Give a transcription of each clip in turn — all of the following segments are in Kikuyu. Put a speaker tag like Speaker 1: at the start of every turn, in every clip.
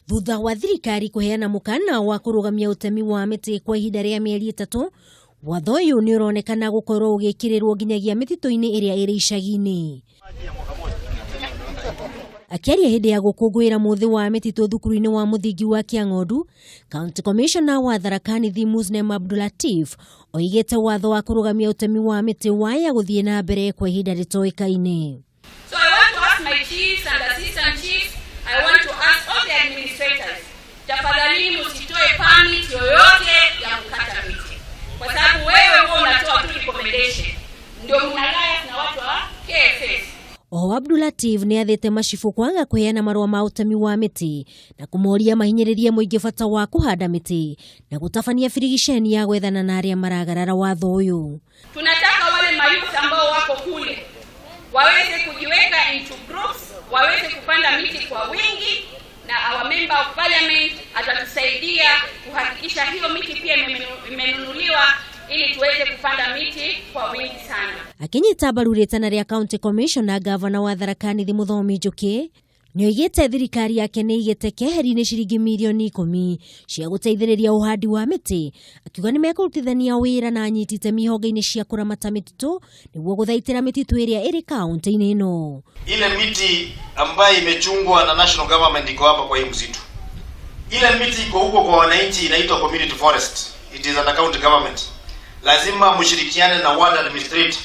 Speaker 1: Thutha wa thirikari kũheana mũkana wa kũrũgamia ũtemi wa mĩtĩ kwa ihinda rĩa mĩeri 3, watho ũyũ nĩ ũronekana gũkorwo ũgĩkĩrĩrwo nginyagia mĩtitũ-inĩ ĩrĩa ĩrĩ icagi-inĩ. Akĩaria hĩndĩ ya gũkũngũĩra mũthĩ wa mĩtitũ thukuru-inĩ wa mũthingi wa Kĩang'ondu, County Commissioner wa Tharaka Nithi Muslim Abdulatif oigĩte watho wa kũrũgamia ũtemi wa mĩtĩ waya gũthiĩ na mbere kwa ihinda rĩtoĩkaine.
Speaker 2: So I want to ask my chiefs and assistant chiefs, I want to ask all the administrators, tafadhalini msitoe permit yoyote ya kukata miti, kwa sababu wewe huwa unatoa tu recommendation, ndio mnalaya na watu wa KFS.
Speaker 1: Oho Abdulatif nĩ athĩte macibũ kwaga kũheana marũa ma ũtemi wa mĩtĩ na kũmoria mahinyĩrĩrie mũingĩ bata wa kũhanda mĩtĩ na gũtabania birigiceni ya gwethana na arĩa maragarara watho ũyũ.
Speaker 2: Tunataka wale mayouth ambao wako kule waweze kujiweka into groups, waweze kupanda miti kwa wingi, na our member of parliament atatusaidia kuhakikisha hiyo miti pia imenunuliwa ili tuweze kupanda miti kwa wingi sana.
Speaker 1: Akĩnyita mbaru rĩtana rĩa County Commissioner, gavana wa Tharaka Nithi Mũthomi Njũkĩ nĩoigĩte thirikari yake nĩ ĩigĩte keheri-inĩ ciringi mirioni 10 cia gũteithĩrĩria ũhandi wa mĩtĩ, akiuga nĩ mekũrutithania wĩra na anyiti itemi honge-inĩ cia kũramata mĩtitũ nĩguo gũthaitĩra mĩtitũ ĩrĩa ĩrĩ kaunti-inĩ ĩno.
Speaker 3: Ile miti ambayo imechungwa na national government iko hapa kwa hii msitu. Ile miti iko huko kwa wananchi inaitwa community forest. It is under county government. Lazima mshirikiane na ward administrator.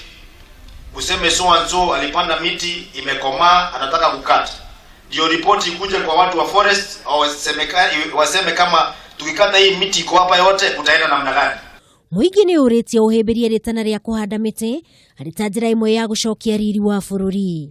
Speaker 3: Useme so and so alipanda miti imekomaa, anataka kukata. Ndio ripoti ikuje kwa watu wa forest au waseme kama tukikata hii miti iko hapa yote kutaenda namna gani.
Speaker 1: Mũingĩ nĩ ũrĩtie ũhĩmbĩrie rĩtana rĩa kũhanda mĩtĩ arĩ ta njĩra ĩmwe ya gũcokia riri wa bũrũri.